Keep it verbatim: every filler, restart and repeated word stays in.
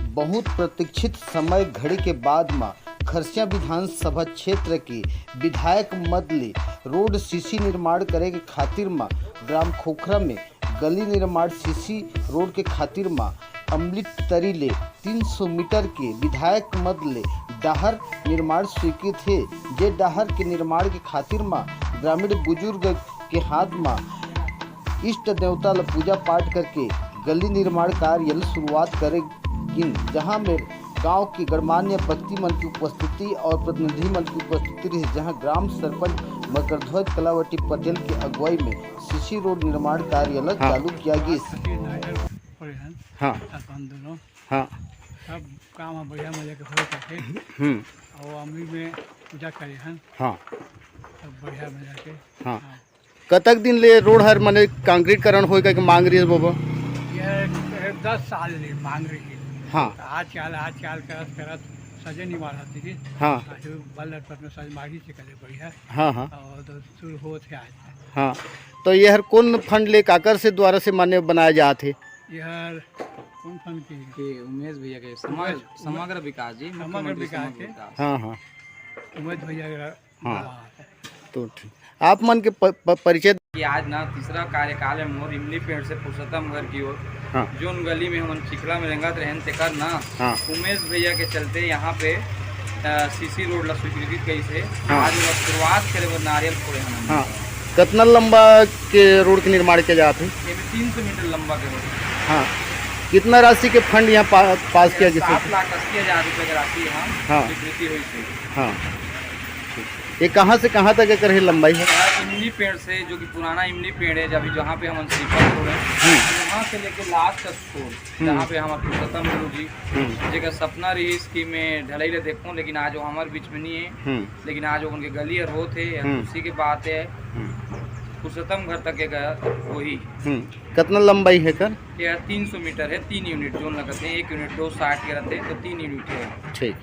बहुत प्रतीक्षित समय घड़ी के बाद म खरसिया विधानसभा क्षेत्र के विधायक मद ले रोड सीसी निर्माण करे के खातिर म ग्राम खोखरा में गली निर्माण सीसी रोड के खातिर म अमृत तरी ले तीन सौ मीटर के विधायक मद ले डहर निर्माण स्वीकृत हे, जे डहर के निर्माण के खातिर म ग्रामीण बुजुर्ग के हाथ म इष्ट देवता ल पूजा पाठ करके गली निर्माण कार्य ल शुरुआत करे गिन, जहां में गांव के गणमान्य व्यक्ति मन की उपस्थिति और प्रतिनिधि मन की उपस्थिति रही, जहां ग्राम सरपंच मकरध्वज कलावती पटेल की अगुवाई में सीसी रोड निर्माण कार्य ल हाँ। चालू किया गिस। पड़े हैं हाँ। अपन दोनों हाँ। सब काम ह बढ़िया मजा के होए करथे। हम्म। और अमृत में पूजा करे हैं। हाँ। सब बढ़िया मजा के। हाँ। हाँ। कतक दिन ले रोड हर मने कांक्रीटकरण होए कहिके मांग रही है बाबा? ये दस साल ले मांग रही है। हाँ। आजकल, आजकल करत करत सजे नहीं मारा थी। हाँ। आज बल्लर पर में सज मारी से करे बढ़िया। हाँ, हाँ। और तो शुरू होत है आज। हाँ। तो ये हर कौन फंड ले काकर से द्वारा से माने बनाया जात हे? ये हर कौन फंड के? के उमेश भैया के समग्र, उमेश, समग्र विकास जी, समग्र मुख्यमंत्री विकास समग्र के। विकास। हाँ, हाँ। उमेश भैया के हाँ। हाँ। तो ठीक। आप मन के प-, प-, परिचय। कि आज ना तीसरा कार्यकाल है मोर इमली पेड़ से पुरुषोत्तम घर की ओर। हाँ। जोन गली में हमन चिखला में रेंगत रहन तेकर ना हाँ। उमेश भैया के चलते यहाँ पे, अ, सीसी रोड ला स्वीकृति कइस हे। हाँ। आज ओला शुरुआत करे बर नारियल फोड़े हन। हाँ। कितना लंबा के रोड के निर्माण किया जात हे? एमे तीन सौ मीटर लंबा के रोड। हाँ। कितना राशि के फंड यहाँ पा-, पास किया गया? सात लाख अस्सी हजार रुपये के राशि यहाँ हाँ। स्वीकृति हुई थी। हाँ। ये कहाँ से कहाँ तक एकर हे लंबाई है? इमली पेड़ से, जो कि पुराना इमली पेड़ है, जब जहाँ पे हम श्रीफल तोड़े, हम्म। वहाँ से लेके लास्ट स्टोर, हम्म। जहाँ पे हमारे पुरुषोत्तम गुरु जी, हम्म। जेकर सपना रही कि मैं ढलाई ले देखूँ, लेकिन आज वो हमारे बीच में नहीं है। हम्म। लेकिन आज उनके गली और होत है, या हम्म। खुशी की बात है। हम्म। पुरुषोत्तम घर तक एक वही। हम्म। कितना लंबाई है कर? ये तीन सौ मीटर है, तीन यूनिट जोन लगते हैं, एक यूनिट दो साठ के रहते हैं, तो तीन यूनिट है। ठीक।